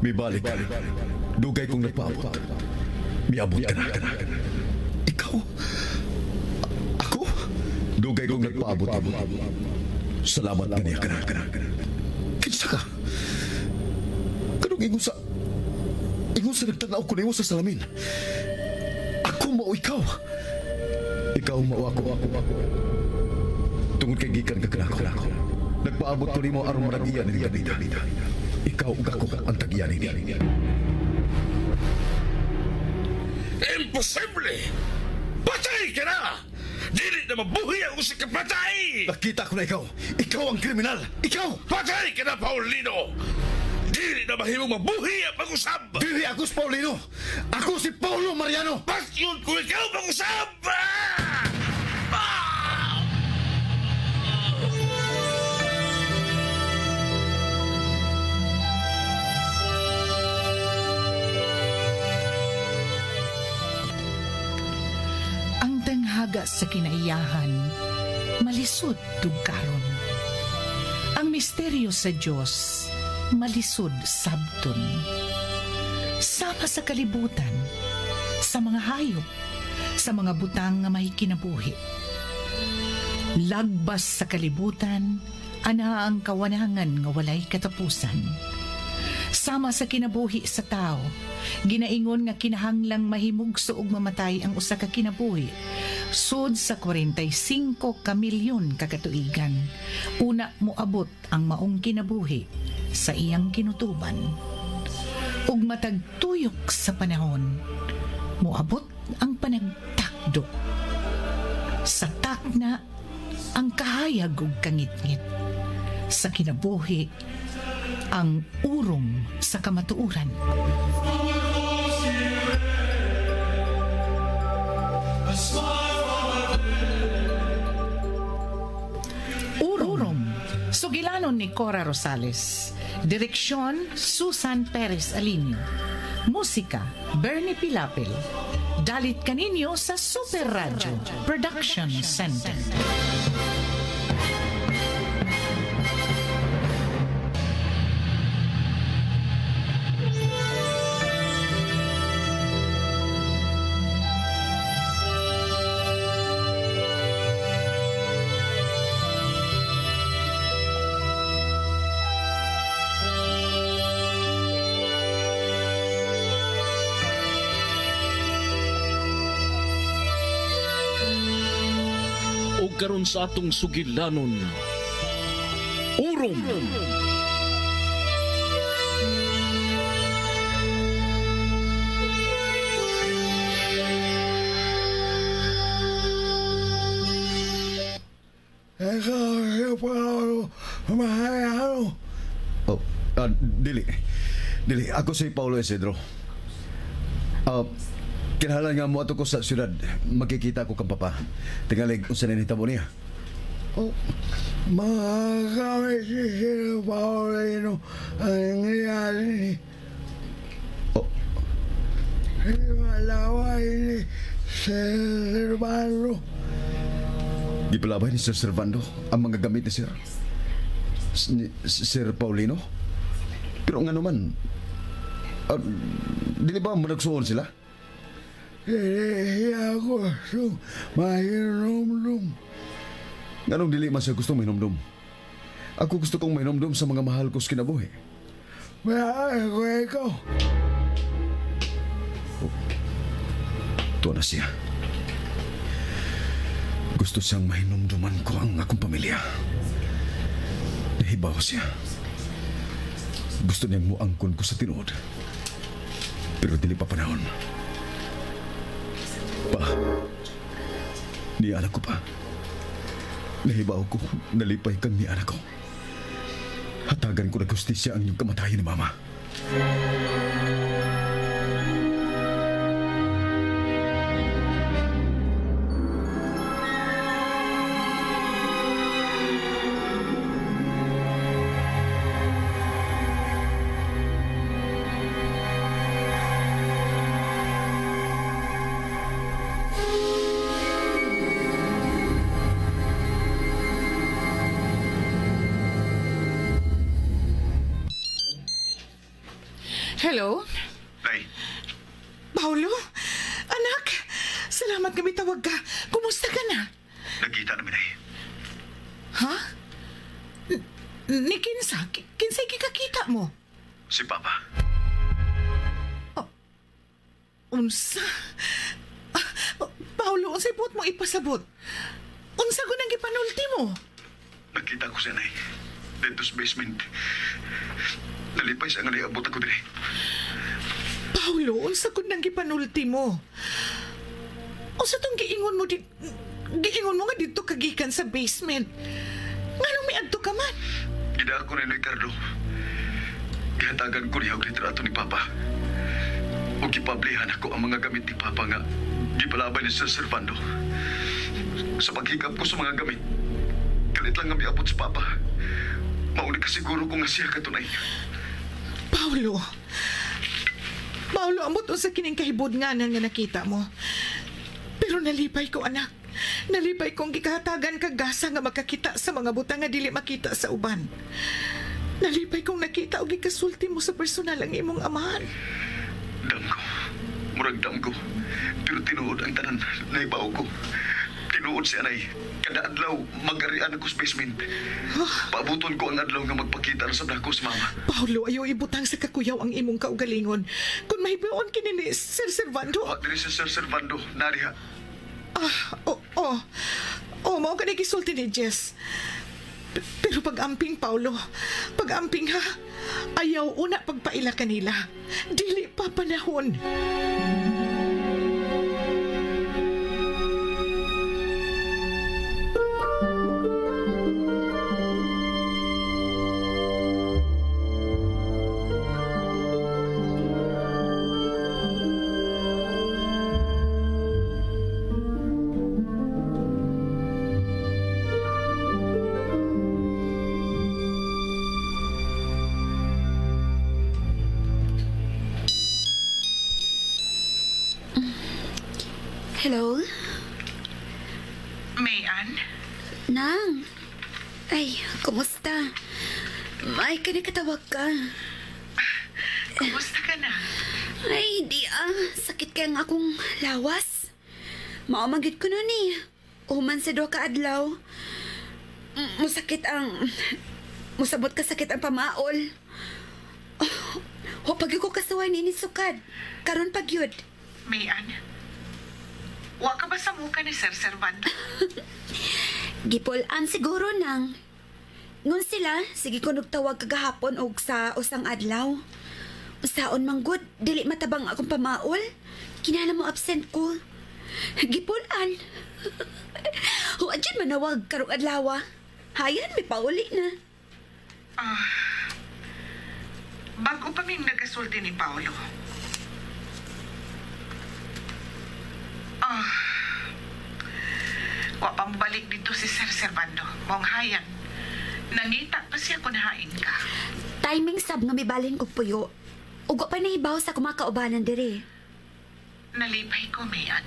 Mibalik ka. Dugay kong nagpaabot. Miabot ka na. Ikaw? Ako? Dugay kong nagpaabot. Salamat kaniya ka na. Kinsa ka? Kanong ingon sa... Ingon sa nagtanaw ko nimo sa salamin. Ako mao ikaw. Ikaw mao ako. Tungod kay gikan ka kanako. Nagpaabot ko nimo aron manag-iya ni Davida. Ikaw ug ako ang tag-iya nini. Imposible! Patay ka na! Dili na mabuhi ang usa ka patay! Nakita ko na ikaw. Ikaw ang kriminal. Ikaw! Patay ka na, Paulino! Dili na mahimong mabuhi ang pag-usab! Dili ako si Paulino! Ako si Paulo Mariano! Patyon ko ikaw pag-usab! Ah! Ah! Ang tanghaga sa kinaiyahan, malisod tugkaron. Ang misteryo sa Diyos, malisod sabton. Sama sa kalibutan, sa mga hayop, sa mga butang nga may kinabuhi. Lagbas sa kalibutan, ana ang kawanangan nga walay katapusan. Sama sa kinabuhi sa tao, ginaingon nga kinahanglang mahimugso og mamatay ang usa ka kinabuhi. Sud sa 45 ka milyon ka katuigan, una moabot ang maong kinabuhi sa iyang kinutuban. Ug matag tuyok sa panahon, moabot ang panagtakdo. Sa takna, ang kahayag ug kangitngit. Sa kinabuhi, ang urom sa kamatuoran. Urom. Sugilanon ni Cora Rosales. Direksyon, Susan Perez Alinio. Musika, Bernie Pilapil. Dalit kaninyo sa Super Radio Production Center. O karon sa atong sugilanon, Urom. Ikaw si Paolo Mariano. Oh, dili. Dili, ako si Paulo Isidro. Kinahanglan nga mo ato ko sa syudad. Magkikita ko kang papa. Tingalig unsa na nitabo niya. Oh, mga kami si Sir Paulino ang nangyari. Oh. Malaway ni Sir Servando. Gipalabay ni Sir Servando ang mga gamit ni Sir. Ni Sir Paulino? Pero nga naman, dili ba managsuon sila? Hindi ako gustong mahinomdum. Nganong dili man siya gustong mahinomdum? Ako gusto kong mahinomdum sa mga mahal ko sa kinabuhi. Mahal ko ikaw. Oh, tuwa na siya. Gusto siyang mahinumduman ko ang akong pamilya. Nahibaw siya. Gusto niyang muangkon ko sa tinuod. Pero dili pa panahon. Pa, nianak ko pa. Nahibaw ko, nalipay kang nianak ko. Hatagan ko ng justisya ang iyong kamatayan ni Mama. Hello? Nay. Paolo? Anak, salamat nga mitawag ka. Kumusta ka na? Nagkita namin, Nay. Ha? Ni kinsa? Kinsay gikakita mo? Si Papa. Oh, unsa? Paolo, unsay buot mo ipasabot? Unsa ko nang gipanulti mo? Nakita ko siya, Nay. Dito sa basement. Nalipay siya nga niabot ako dire. Paolo, unsa ko nang gipanulti mo? Unsa tong giingon mo giingon mo nga dito kagikan sa basement? Nganong miadto ka man? Gida ako ni Ricardo. Gihatagan ko niya og litrato ni Papa. O gipablihan ako ang mga gamit ni Papa nga gipalabay ni Sir Servando. Sa paghigap ko sa mga gamit, kalit lang nga miabot sa Papa. Mauna ka siguro ko nga siya katunay. Paolo! Paolo, amot unsa kining kahibudnganan nga nakita mo. Pero nalipay ko, anak. Nalipay kong gikahatagan kag gasa nga makakita sa mga butang nga dili makita sa uban. Nalipay kong nakita og gikasulti mo sa personal ang imong amahan. Dam ko. Murag dam ko. Pero tinuod ang tanan. Naibaw ko. Tinuod si anay. Kada adlaw, mag-arian ako sa basement. Paabuton ko ang adlaw nga magpakita na sa dako sa mama. Paolo, ayaw ibutang sa kakuyaw ang imong kaugalingon. Kung mahibaon kini ni Sir Servando. Wa diri si Sir Servando. Nariha. Oh. Oh, mao ka gisulti ni Jess. Pero pag-amping, Paolo, pag-amping ha, ayaw una pagpaila kanila. Dili pa panahon. Hello? Mayan? Nang? Ay, kumusta? May kanikatawag ka. Kumusta ka na? Ay, di ah. Sakit kaya nga akong lawas. Maumagit ko nun eh. Uman sa duha ka adlaw. Musakit ang... Musabot ka sakit ang pamaol. Oh, pag ko kasuway ni sukad. Karon pagyud. Mayan? Wa ka ba sa muka ni Sir Servando? Gipulan siguro nang. Ngun sila, sige ko nagtawag kagahapon og sa usang adlaw. Usaon man gud, dili matabang akong pamaol. Kinala mo absent ko. Gipulan. Huwag dyan manawag karong adlaw. Hayan, may pauli na. Bago pa ming nagasulti ni Paolo. Wa pang balik dito si Sir Servando. Mong hayan. Nangita pa siya kung hain ka. Timing sab nga mibalhin kog puyo. Ugo pa nahibaw sa kumakaubanan dire. Nalipay ko, Mayan.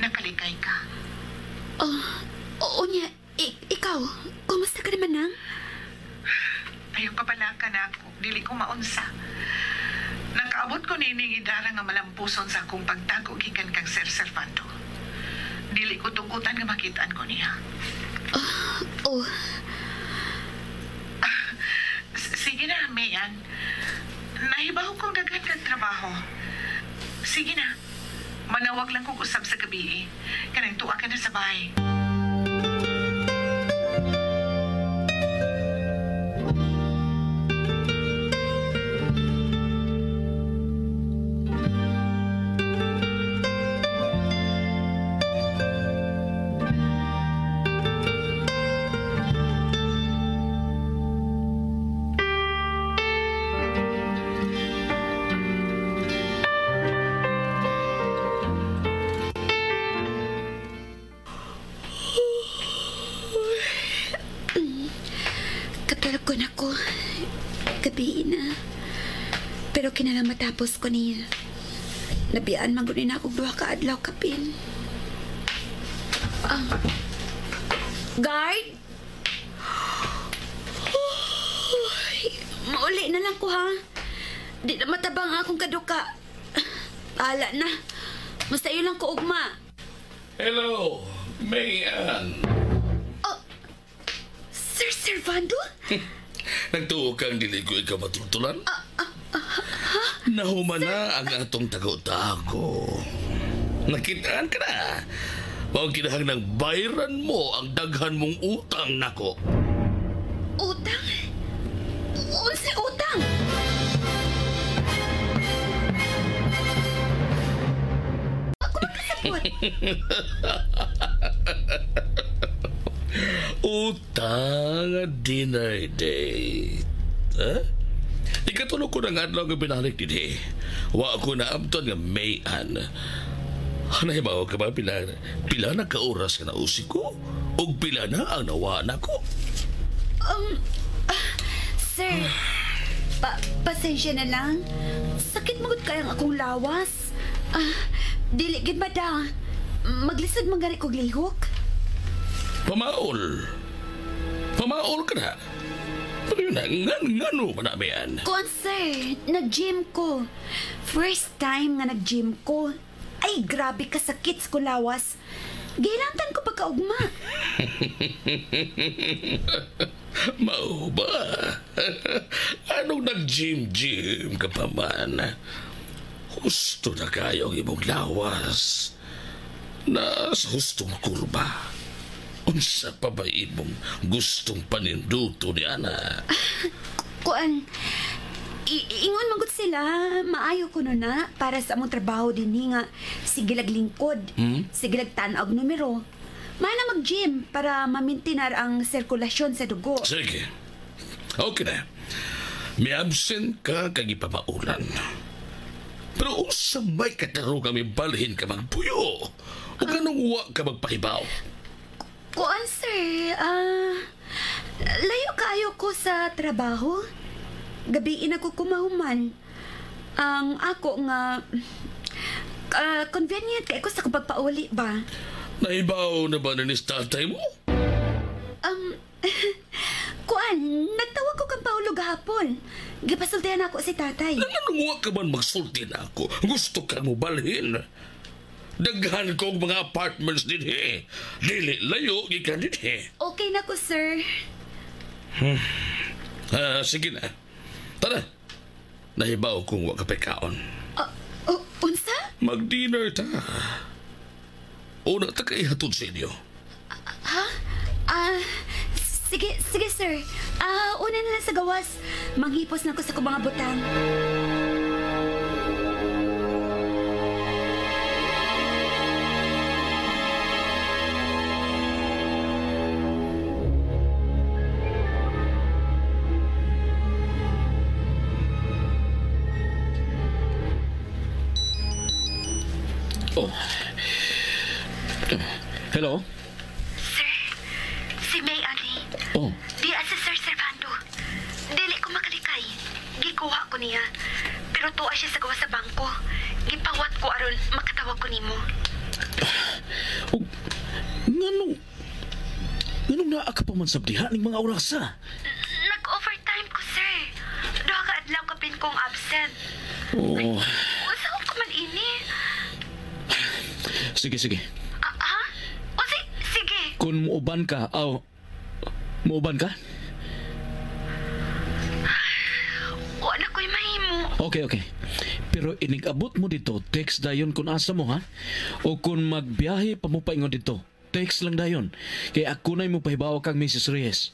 Nakalikay ka. Oh, oo niya. Ikaw, kumusta ka naman nang? Ayaw ka pala ka na ako. Dili ko maunsa. Nakaabot ko nining idara nga malampuson sa akong pagtago gikan kang Sir Servando. Dili ko tugutan nga makitaan ko niya. Oh, Sige na, Mayan. Nahibaw kong daghan kag trabaho. Sige na. Manawag lang kong usab sa gabi eh. Kanang tuwa ka na sa bahay. Katulog ko na ko. Gabi na. Pero kinala matapos ko niya. Nabiyaan man gud na ako duha ka adlaw kapin. Guard? Ay, mauli na lang ko ha. Di na matabang akong kaduka. Bahala na. Basta iyo lang ko ugma. Hello, Mayan. Oh, Sir Servando? Nagtuo kang dili ko ikaw matultulan? Nahuman na ang atong tago-tago. Nakitaan ka na. Mao kinahanglang bayran mo ang daghan mong utang nako. Utang? Unsa utang? Ako magkasabot. Utang a dinner date. Ha? Ikatulog ko ng adlaw nga binalik dinhi. Wa ko na abton nga Mayan. Nahibaw ka ba pila na ka oras ka nausik ko? Ug pila na ang nawa na ko? Sir, pasensya na lang. Sakit magud kayang akong lawas. Dili gid ba da? Maglisod man gani kog lihok. Pamaol. Pamaol ka na. Pero yun na, ngano ba na, Mayan? Kuan sir, nag-gym ko. First time nga nag-gym ko. Ay, grabe ka sakit sa kulawas. Gilantan ko pagkaugma. Mao ba? Anong nag-gym-gym ka pa man? Husto na kayo ang imong lawas. Nasa hustong kurba. Unsa pa ba imong gustong paninduto ni Ana? Kuan, ingon man gud sila, maayo kuno na para sa among trabaho dinhi nga sige lag lingkod, sige lag tan-og numero. Mana mag-gym para mamintinar ang sirkulasyon sa dugo. Sige. Okay na. May absent ka kag ipamaulan. Pero unsa may kataro kami balhin ka magpuyo? O ganong wa ka magpahibaw? Kuan sir, layo kaayo ko sa trabaho. Gabiin ako kumahuman. Ang ako nga convenient kay ko sa pagpauli ba? Nahibaw na ba na ni tatay mo? Kuan, nagtawag ko kang Paulo gahapon. Gipasultihan ako si tatay. Anong wa ka man magsulti na ako? Gusto ka mo balhin? Daghan kong mga apartments dinhi. Dili layo gikan dinhi. Okay na ko, sir. Sige na. Tara. Nahibaw kung wa ka pa'y kaon. Unsa? Mag-dinner ta. Una ta kay hatod sa inyo. Ha? Sige, sige, sir. Una na lang sa gawas. Manghipos na ko sa kong mga butang. Oh. Hello? Sir, si May ani. Oh. Di si Sir Servando. Dili ko makalikay. Gikuha ko niya. Pero tuwa siya sa gawa sa bangko. Gipawat ko aron makatawag ko nimo. Oh, nganong naa ka pa man sa diha ning mga orasa? Nag-overtime ko, sir. Duha ka adlaw kapin kong absent. Oh. Unsa ko man ini? Sige, sige. Ha? O sige. Kung muuban ka, aw, muuban ka? Wala ko'y mahimo. Okay, okay. Pero inig-abot mo dito, text dayon kung asa mo, ha? O kung magbiyahe pa mo paingon dito, text lang dayon. Kaya ako na'y mo pahibaw kang Mrs. Reyes.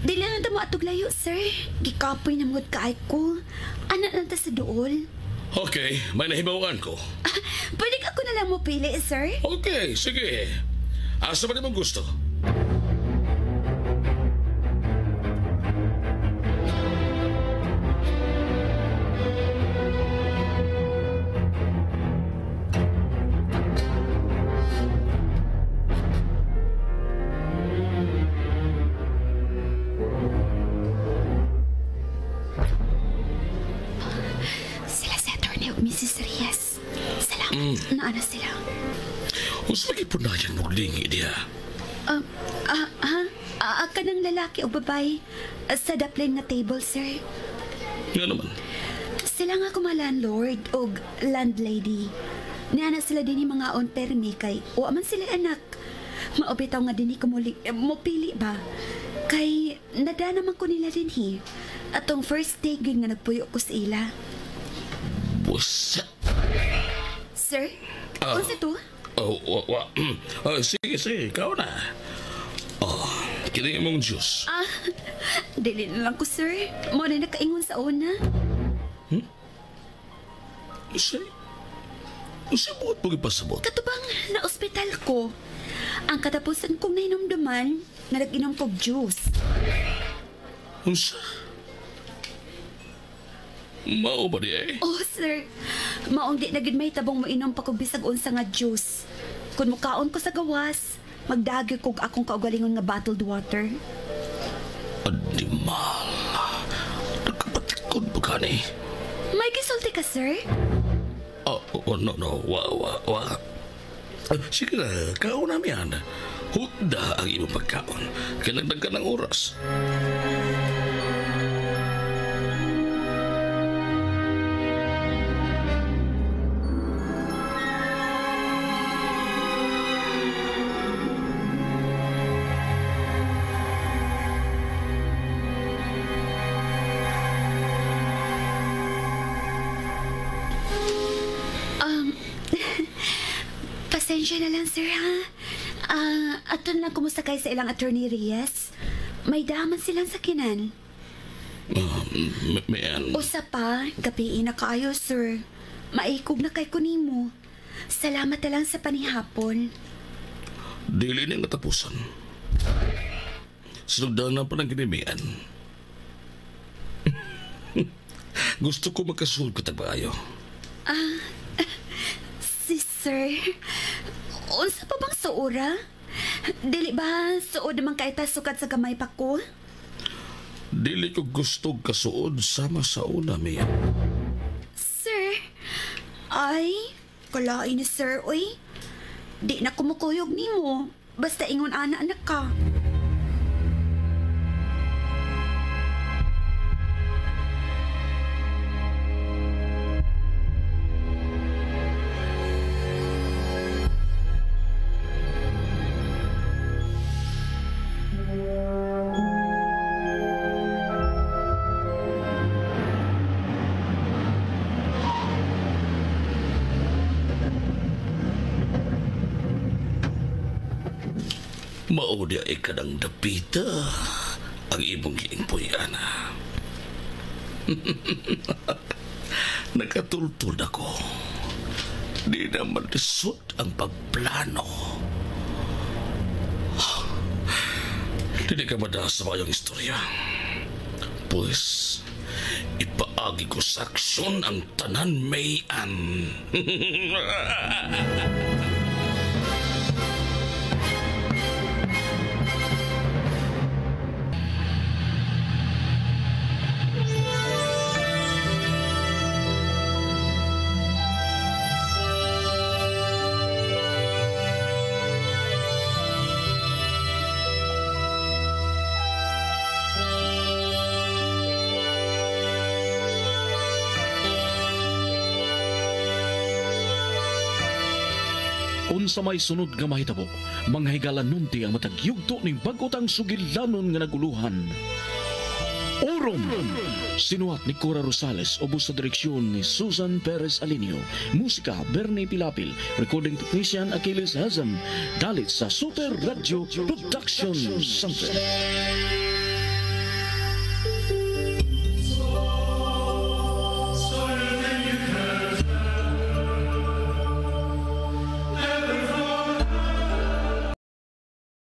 Dili na mo atog layo, sir. Gikapoy na mga kaay ko. Anak lang ta sa dool. Okay, may nahibawaan ko. Pwede ako na lang mo pili, sir? Okay, sige. Asa ba nimong gusto? Naa na sila. Unsa lagi punayan mo lingi diha? Kanang lalaki o babae sa daplin nga table, sir. Nga naman. Sila nga kuma landlord og landlady. Niana na sila dinhi mga on permi kay wa man sila anak. Mao bitaw nga dinhi ko mopili ba? Kay nada naman ko nila dinhi. Atong first day gyud nga nagpuyo ko sa ila. Busa. Sir, unsa to? Oh, wa, wa. Sige, sige, ikaw na. Oh, kini imong juice. Dili na lang ko, sir. Mo na nakaingon sa una. Unsay buot mo gipasabot? Katubang na ospital ko. Ang katapusan kong nahinumduman, nga nag-inom kog juice. Unsa? Mao ba di ay? Oh, sir. Maong di na gid may tabong moinom pa kog bisag unsa nga juice. Kung mukaon ko sa gawas, magdagi kog akong kaugalingon nga bottled water. Animal. Nagkapatikod ba ka ni? May gisulti ka, sir? Oh, oh, no, no. Wa, wa, wa. Sige na, kaon na yan. Hutda ang imong pagkaon. Kinagdag ka ng oras. Pasensya na lang, sir, ha? Ato na lang kumusta kayo sa ilang attorney Reyes. May daman silang sakinan. Mayan. Usa pa, gabiin na kaayo, sir. Maikog na kay kunimo. Salamat na lang sa panihapon. Dili na katapusan. Sinugdanan pa ng kinimian. Gusto ko magkasulod ka tagbayo. Si sir, unsa pa bang suora? Dili ba suod naman kay ta sukat sa gamay pa ko? Dili ko gusto kasuod sama sa una, Mia. Sir, ay, kalain ni sir, oy. Di na kumukuyog nimo. Basta ingon ana anak ka. Mao di ay kanang dapita ang imong giingpoy, ana. Nakatultol ako. Di na malisod ang pagplano. Dili ka madala sa mayong istorya. Pues, ipaagi ko sa aksyon ang tanan mayan. Unsa may sunod nga mahitabo, mga higala nunti ang matag yugto ning bag-otang sugilanon nga naguluhan. Orom! Sinuhat ni Cora Rosales, ubos sa direksyon ni Susan Perez Alinio. Musika, Bernie Pilapil. Recording technician, Achilles Hazem. Dalit sa Super Radio Production Center.